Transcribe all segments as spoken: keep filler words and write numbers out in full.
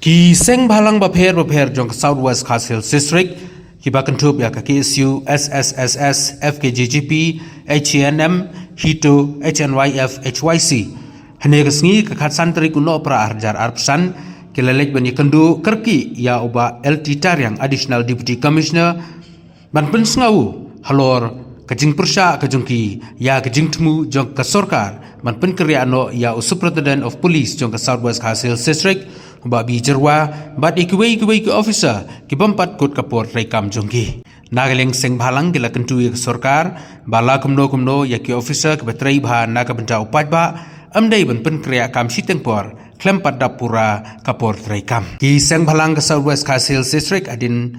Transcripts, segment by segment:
Ki seng bhalang bapher bapher jong ka South West Khasi Hills District, kiba kynthup ïa ka K S U, S S S S, F K J G P, H A N M, HITO, H N Y F, H Y C, hynne ka sngi ka khatsan tarik u Nohprah ar hajar arphew san, ki la leit ban ïakynduh kyrkieh ïa u Bah L T Tariang, Additional Deputy Commissioner, ban pynsngew halor ka jingpyrshah ka jong ki ïa ka jingthmu jong ka sorkar ban pynkynriah noh ïa u Superintendent of Police jong ka South West Khasi Hills District, u Bah B Jyrwa, bad ïa kiwei kiwei ki officer ki bym pat kut ka por treikam jong ki. Na ka liang seng bhalang ki la kyntu ïa ka sorkar ba la kumno kumno ïa ki officer kiba trei bha na ka bynta u paidbah, ym dei ban pynkynriah kam shiteng por khlem pat dap pura ka por treikam. Ki seng bhalang ka South West Khasi Hills District hadien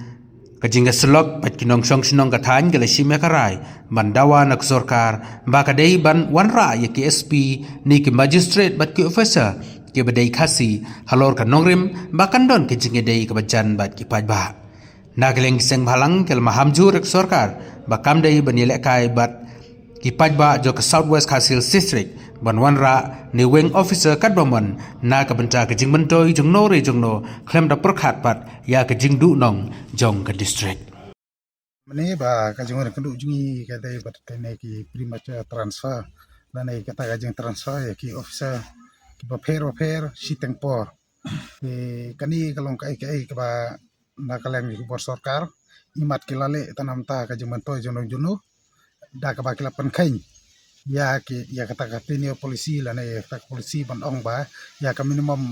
ka jingïasyllok bad ki nongshong shnong ka thaiñ ki la shim ïa ka rai ban dawa na ka sorkar ba ka dei ban wanrah ïa ki S P ne ki magistrate bad ki officer kiba dei Khasi halor ka nongrim ba kan don ka jingïadei kaba jan bad ki paidbah. Na ka liang ki seng bhalang ki la maham jur ïa ka sorkar ba kam dei ban ïalehkai bad ki paidbah jong ka South West Khasi Hills District ban wanrah ne weng officer katba mon na ka bynta ka jingmyntoi jongno re jongno khlem da pyrkhat pat ïa ka jingduhnong jong ka district. Mynne ba ka jingwan kynduh jong ngi ka dei bad kane ki premature transfer lane kata ka jingtransfer ïa ki officer kiba pher bapher shiteng por. Te kane ka long kaei kaei kaba na ka liang ki bor sorkar imat ki la leh tang namar ka jingmyntoi jongno jongno da kaba ki la pynkheiñ ïa ki, ïa kata ka tenure policy lane ïa kata ka policy ban ong ba ïa ka minimum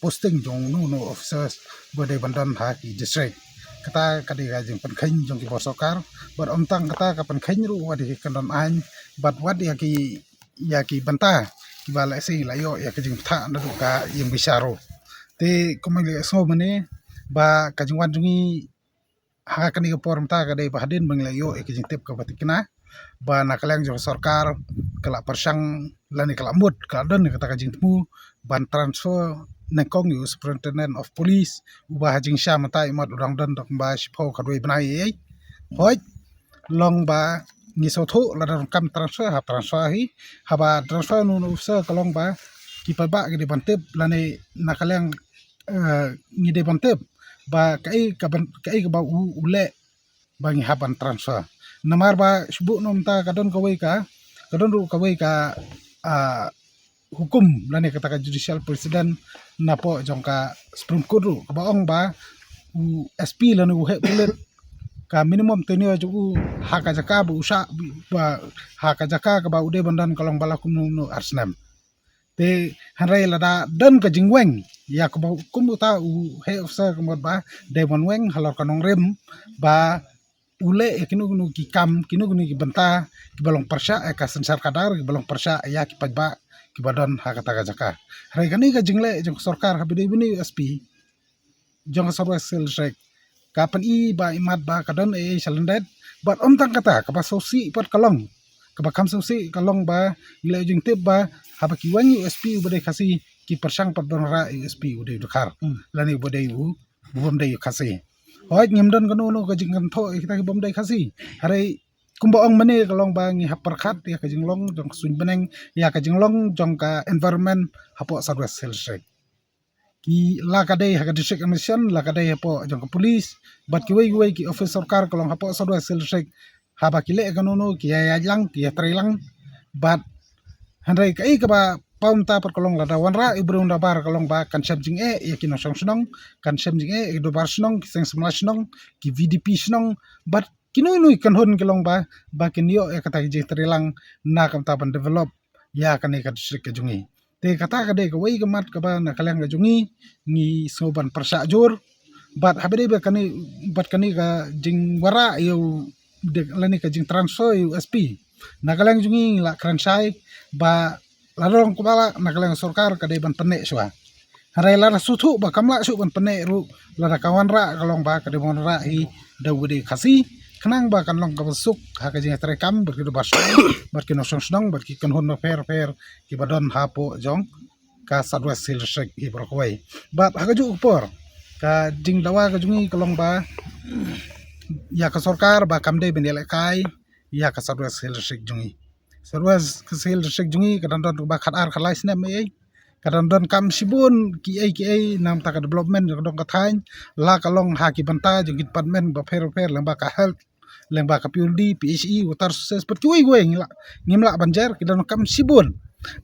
posting jong uno uno officers ba dei ban don ha ki district. Kata ka dei ka jingpynkheiñ jong ki bor sorkar bad ym tang kata ka pynkheiñ ruh wat ïa ki kyndon aiñ bad wat ïa ki, ïa ki bynta kiba lehse la ïoh ïa ka jingbthah naduh ka ïing bishar ruh. Te kumba ngi la ïohsngew mynne ba ka jingwan jong ngi ha kane ka por mynta ka dei ba hadien ba ngi la ïoh ïa ka jingtip kaba thikna ba na ka liang jong ka sorkar ka la pyrshang lane ka la mut ka la don kata ka jingthmu ban transfer nyngkong ïa u Superintendent of Police uba ha jingshisha mynta imat u dang don tang ba shiphew khatwei bnai ei. Hooid, long ba ngi sngewthuh lada donkam transfer ha transfer hi, haba transfer uno uno officer ka long ba ki paidbah ki dei ban tip lane na ka liang, eh, ngi dei ban tip ba kaei ka ban, kaei kaba u, u leh ba ngi hap ban transfer. Namar ba shu buh noh mynta ka don kawei ka, ka don ruh kawei ka, ah, hukum lane kata ka judicial precedent napoh jong ka Supreme Court ruh kaba ong ba u S P lane u heh pulit ka minimum tenure jong u ha ka jaka ba u shah ba ha ka jaka kaba u dei ban don ka long ba la kumno kumno ar snem. Te hynrei lada don ka jingweng ïa kaba kum uta u heh officer ka mut ba dei ban weng halor ka nongrim ba u leh ïa kino kino ki kam, kino kino ki bynta kiba long pyrshah ïa ka synshar khadar, kiba long pyrshah ïa ki paidbah kiba don ha kata ka jaka. Hynrei kane ka jingleh jong ka sorkar haba dei bynta u S P jong ka South West Hill District ka pyni ba imat ba ka don ei ei sha lyndet bad ym tang kata kaba sngewsih pat ka long, kaba kham sngewsih ka long ba ngi la jingtip ba haba ki weng ïa u S P uba dei Khasi ki pyrshang pat ban wanrah ïa u S P uba dei u Dkhar lane uba dei u bym dei u Khasi. Hooid, ngim don kano kano ka jingkynthoh ïa kita ki bym dei Khasi. Hynrei kumba ong mynne ka long ba ngi hap pyrkhat ïa ka jinglong jong ka suiñ bneng, ïa ka jinglong jong ka environment hapoh South West Hill District. Ki la ka dei ha ka district administration, la ka dei hapoh jong ka police bad kiwei kiwei ki office sorkar ka long hapoh South West Hill District. Haba ki leh kano kano ki ïa ïaid lang, ki ïa trei lang bad hynrei kaei kaba paw mynta pat ka long lada wanrah ïa u briew u nongbar ka long ba kan shem jingeh ïa ki nongshong shnong, kan shem jingeh ïa ki dorbar shnong, ki seng samla shnong, ki V D P shnong bad kino kino ki kynhun ki long ba ba kin ïoh ïa kata ki jingtrei lang na ka bynta ban develop ïa kane ka district ka jong ngi. Te kata ka dei kawei ka mat kaba na ka liang ka jong ngi ngi sngew ban pyrshah jur bad haba dei ba kane, bad kane ka jingwanrah ïa u de, lane ka jingtransfer ïa u S P na ka liang jong ngi ngi la kren shai ba la long kumba la na ka liang sorkar ka dei ban pynneh shuwa. Hynrei lada shu thuh ba kam lah shuh ban pynneh ruh, lada ka wanrah ka long ba ka dei ban wanrah hi da uba dei Khasi khnang ba kan long kaba suk ha ka jingtrei kam bad ki dorbar shnong bad ki nongshong shnong bad ki kynhun bapher bapher kiba don hapoh jong ka South West Hill District hi baroh kawei. Bad ha kajuh ka por ka jingdawa ka jong ngi ka long ba ïa ka sorkar ba kam dei ban ïalehkai ïa ka South West Hill District jong ngi. South West Hill District jong ngi ka dang don ba khatar khatlai snem ei ei. ka dang donkam shibun kiei kiei namar ka development jong ka dong ka thaiñ, la ka long ha ki bynta jong ki department bapher bapher, lyngba ka health, lyngba ka P W D, P H E, water resources, bad kiwei kiwei ngi lah, ngim lah ban jer, ki donkam shibun.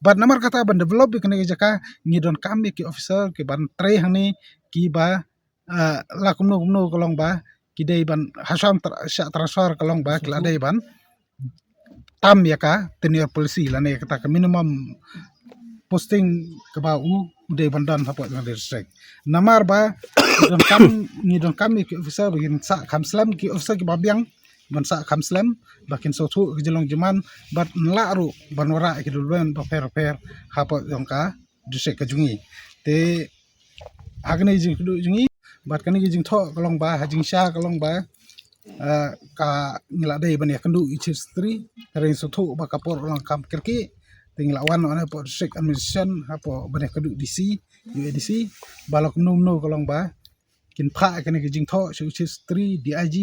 Bad namar kata ban develop ïa kane ka jaka, ngi donkam ïa ki officer ki ban trei hangne, kiba, ah, la kumno kumno ka long ba ki dei ban, hashwa tra-, shah transfer ka long ba ki la dei ban tam ïa ka tenure policy lane kata ka minimum posting kaba u dei ban don hapoh jong ka district. Namar ba ngi donkam, ngi donkam ïa ki officer ba kin sah kham slem, ki officer kiba biang ban sah kham slem, ba kin sngewthuh ïa ki jinglong jingman, bad ngi lah ruh ban wanrah ïa ki development bapher bapher hapoh jong ka district ka jong ngi. Te ha kane ka jingkynduh jong ngi, bad kane ka jingthoh ka long ba, ha jingshisha ka long ba, eh, ka ngi la dei ban ïakynduh ïa u Chief Secretary, hynrei ngi sngewthuh ba ka por u la kham kyrkieh, te ngi la wan hapoh district administration, hapoh ban ïakynduh D C, U A D C, ba la kumno kumno ka long ba kin phah kane ka jingthoh sha u Chief Secretary, D I G,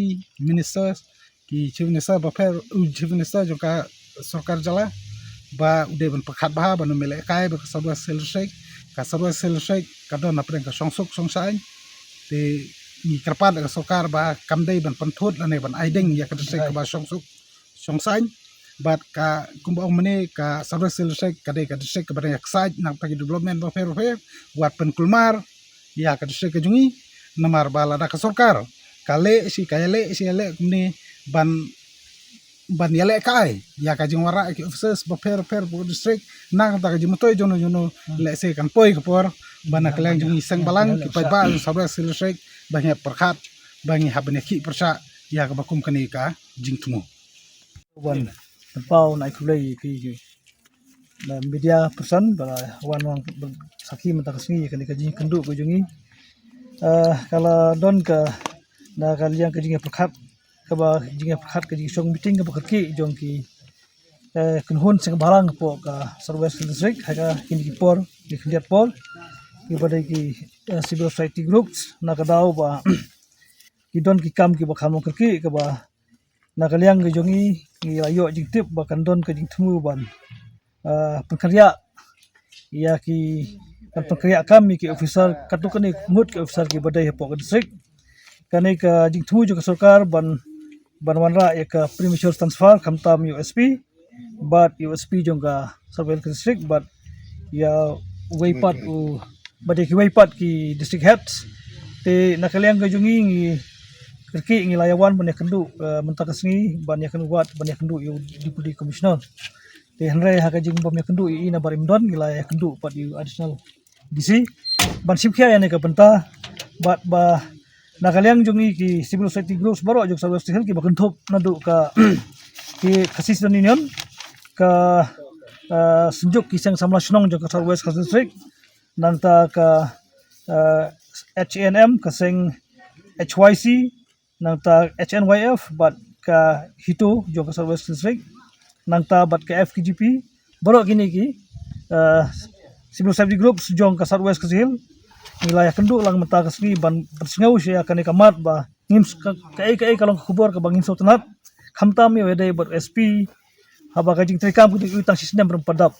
ministers, ki Chief Minister bapher, u Chief Minister jong ka sorkar jylla, ba u dei ban pyrkhat bha, ban ym ïalehkai bad ka South West Hill District, ka South West Hill District ka don hapdeng ka shongsuk shongsaiñ. Te ngi kyrpad ïa ka sorkar ba kam dei ban pynthut lane ban ai ding ïa ka district kaba shongsuk shongsaiñ. Bad ka kumba ong mynne, ka South West Hill District ka dei ka district kaba dang ïaksaid namar ki development bapher bapher, wat pynkulmar ïa ka district ka jong ngi, namar ba lada ka sorkar ka leh shi, ka ïaleh shi ïaleh kumne ban, ban ïalehkai ïa ka jingwanrah ïa ki officers bapher bapher hapoh district, na ka bynta ka jingmyntoi jongno jongno, lehse kan poi ka por ba na ka liang jong ngi seng bhalang, ki paidbah jong South West Hill District, ba ngi pyrkhat, ba ngi hap ban ïakhih pyrshah ïa kaba kum kane ka jingthmu. Wan pynpaw, nai khublei ïa ki, ki, na media person ba la wan, wan sakhi mynta ka sngi ïa kane ka jingkynduh ka jong ngi. Eh, ka la don ka, na ka liang ka jingïapyrkhat, kaba jingïapyrkhat, ka jingshong meeting kaba kyrkieh jong ki, eh, kynhun seng bhalang hapoh ka South West District ha kine ki por, ki khyndiat por, kiba dei ki, eh, civil society groups, na ka daw ba ki don ki kam kiba kham long kyrkieh, kaba na ka liang ka jong ngi, ngi la ïoh jingtip ba kan don ka jingthmu ban, ah, pynkynriah ïa ki, ban pynkynriah kam ïa ki officer, katto katne ngut ki officer kiba dei hapoh ka district. Kane ka jingthmu jong ka sorkar ban, ban wanrah ïa ka premature transfer khamtam ïa u S P bad ïa u S P jong ka South West District, bad ïa uwei pat u, bad ïa kiwei pat ki district heads. Te na ka liang ka jong ngi, ngi kyrkieh, ngi la ïawan ban ïakynduh, eh, mynta ka sngi, ban ïakynduh, wat ban ïakynduh ïa u Deputy Commissioner. Te hynrei ha ka jingbym ïakynduh ïa i na Barim Don, ngi la ïakynduh pat ïa u Additional D C ban shim khia ïa kane ka bynta, bad ba na ka liang jong ngi ki civil society groups baroh jong South West District kiba kynthup naduh ka, ki Khasi Student Union, ka, eh, Synjuk ki Seng Samla Shnong jong ka South West Khasi District, nangta ka, eh, H A N M, ka Seng H Y C, nangta H N Y F, bad ka HITO jong ka South West District, nangta bad ka F K J P, baroh kine ki, eh, civil society groups jong ka South West Khasi Hills, ngi la ïakynduh lang mynta ka sngi ban pynsngew sha ïa kane ka mat ba ngim s-, ka, kaei kaei ka long ka khubor kaba ngim sngewtynnat, khamtam ïa u dei bad S P, haba ka jingtrei kam ka jong u tang shi snem ruh ym pat dap.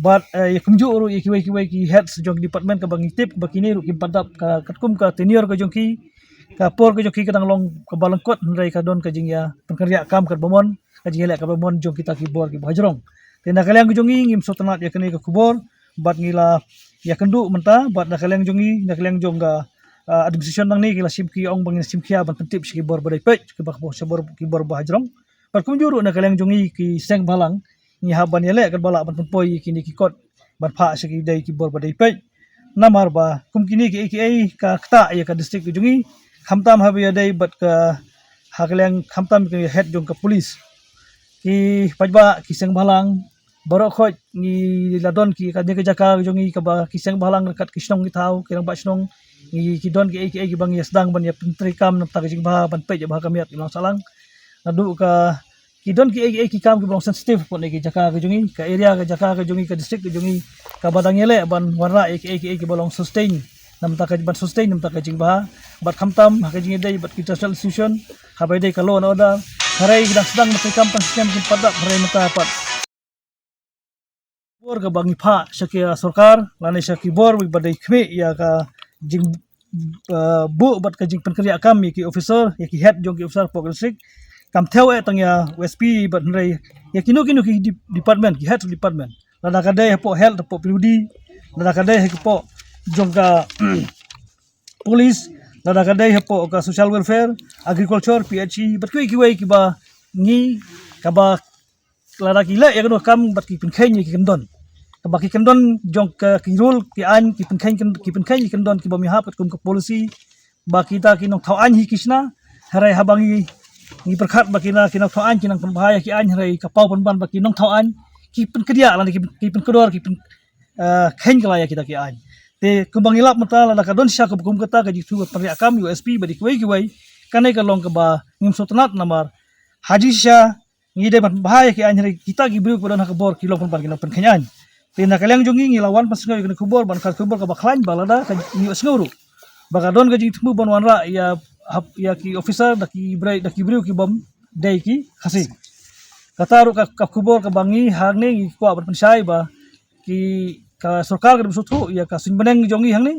Bad, eh, ïa kumjuh ruh ïa kiwei kiwei ki heads jong department kaba ngi tip ba kine ruh kim pat dap, ka, katkum ka tenure ka jong ki, ka por ka jong ki ka dang long kaba lyngkot, hynrei ka don ka jingïa pynkynriah kam kaba mon, ka jingïaleh kaba mon jong kita ki bor kiba hajrong. Te na ka liang ka jong ngi, ngim sngewtynnat ïa kane ka khubor, bad ngi la ïakynduh mynta, bad na ka liang jong ngi, na ka liang jong ka, ah, administration nangne, ki la shim, ki ong ba ngin shim khia ban pyntip sha ki bor ba dei peit, kiba, ki bor, ki bor ba hajrong. Bad kumjuh ruh na ka liang jong ngi ki seng bhalang, ngi hap ban ïaleh katba lah ban pynpoi ïa kine ki kot ban phah sha ki dei ki bor ba dei peit. Namar ba kum kine kiei kiei ka ktah ïa ka district ka jong ngi, khamtam haba ïadei bad ka, ha ka liang khamtam ka head jong ka police. Ki paidbah, ki seng bhalang, baroh khoit ngi la don ki, kane ka jaka ka jong ngi kaba ki seng bhalang ryngkat ki shnong ki thaw, ki rangbah shnong, ngi, ki don kiei kiei kiba ngi sdang ban ïa pyntreikam na ka bynta ka jingbha, ban peit ïa bha ka miat ïa u nong sahlang. Naduh ka, ki don kiei kiei ki kam kiba long sensitive hapoh kane ka jaka ka jong ngi, ka area ka jaka ka jong ngi, ka district ka jong ngi, kaba dang ïaleh ban wanrah ïa kiei kiei kiba long sustain, na ka bynta ka, ban sustain na ka bynta ka jingbha. Bad khamtam ha ka jingïadei bad ki international institution, haba ïadei ka law and order, hynrei ki dang sdang ban treikam tang shi snem kim pat dap, hynrei mynta pat Bor kaba ngi phah sha ki sorkar lane sha ki bor ba dei khmih ïa ka jing, uh, buh bad ka jingpynkynriah kam ïa ki officer, ïa ki head jong ki officer hapoh ka district. Kam thew eh tang ïa U S P bad hynrei ïa kino kino ki department, ki head department, lada ka dei hapoh health, hapoh P W D, lada ka dei hapoh jong ka police, lada ka dei hapoh ka social welfare, agriculture, P H E bad kiwei kiwei kiba ngi, kaba lada ki leh ïa kano kam bad ki pynkheiñ ïa ki kyndon, kaba ki kyndon jong ka ki rule ki aiñ ki pynkheiñ, ki pynkheiñ ïa ki kyndon kiba ym ïahap katkum ka policy ba kita ki nongthaw aiñ hi ki shna. Hynrei haba ngi, ngi pyrkhat ba kina ki nongthaw aiñ ki nang pynbha ïa ki aiñ, hynrei ka paw pynban ba ki nongthaw aiñ ki pynkynriah lane ki pynkdor, ki pyn, uh, kheiñ kylla ïa kita ki aiñ. Te kumba ngi lap mynta, lada ka don shisha kaba kum kata ka jingthmu ban pynriah kam ïa U S P bad ïa kiwei kiwei, kane ka long kaba ngim sngewtynnat namar ha jingshisha ngi dei ban bha ïa ki aiñ, hynrei kita ki briew kiba don ha ka bor ki long pynban ki nongpynkheiñ aiñ. Te na ka liang jong ngi, ngi la wan pynsngew ïa kane ka khubor, ban ka khubor kaba khlaiñ ba lada ka ngi sngew ruh ba ka don ka jingthmu ban wanrah ïa, hap, ïa ki officer da ki briew, da ki briew ki bym dei ki Khasi. Kata ruh ka, ka khubor kaba ngi hangne ngi kwah ban pynshai ba ki, ka sorkar ka dei ban sngewthuh ïa ka suiñ bneng jong ngi hangne,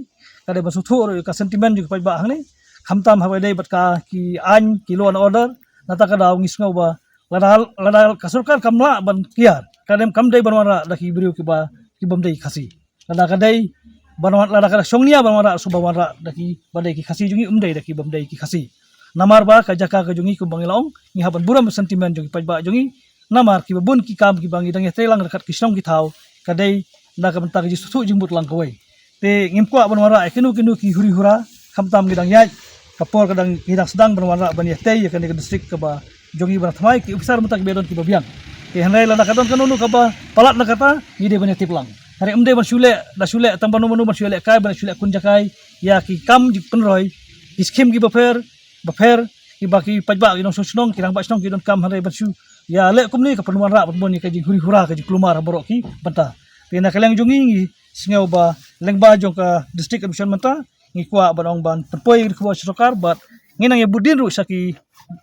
ka dei ban sngewthuh ruh ïa ka sentiment jong ki paidbah hangne. Khamtam haba dei bad ka ki aiñ, ki law and order, nata ka daw ngi sngew ba lada, lada ka sorkar kam lah ban kiar, ka dei, kam dei ban wanrah da ki briew kiba, ki bym dei Khasi. Lada ka dei ban wan, lada ka shong nia ban wanrah, shu ban wanrah da kiba dei ki Khasi jong ngi, ym dei da ki bym dei ki Khasi. Namar ba ka jaka ka jong ngi kumba ngi la ong, ngi hap ban burom sentiment jong ki paidbah jong ngi. Namar kiba bun ki kam kiba ngi dang ïatrei lang ryngkat ki shnong ki thaw, ka dei na ka bynta ka jingsngewthuh jingmut lang kawei. Te ngim kwah ban wanrah ïa kino kino ki huri hura, khamtam ngi dang ïaid, ka por ka dang, ngi dang sdang ban wanrah ban ïatei ïa kane ka district kaba jong ngi ba thymmai, ki officer mynta kiba don kiba biang. Te hynrei lada ka don kano kano kaba palat na kata, ngi dei ban ïatip lang. Hynrei ym dei ban shu leh, da shu leh tang bano bano, ban shu leh kai, ban shu leh khun jakai ïa ki kam jingpynroi, ki skim kiba pher bapher, kiba ki paidbah, ki nongshong shnong, ki rangbah shnong ki donkam, hynrei ban shu ïa leh kumne ka pynwanrah ban bun ïa ka jinghuri hura, ka jingkulmar ha baroh ki bynta. Te na ka liang jong ngi, ngi sngew ba lyngba jong ka district administration mynta, ngi kwah ban ong ban pynpoi ïa ka khubor sha sorkar bad ngi nang ïa bud dien ruh sha ki,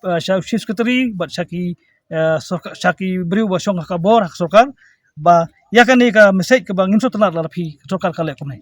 eh, sha chief secretary bad sha ki, eh, sorkar, sha ki briew ba shong ha ka bor ha ka sorkar, ba ïa kane ka message kaba ngim sngewtynnat lada phi, sorkar ka leh kumne.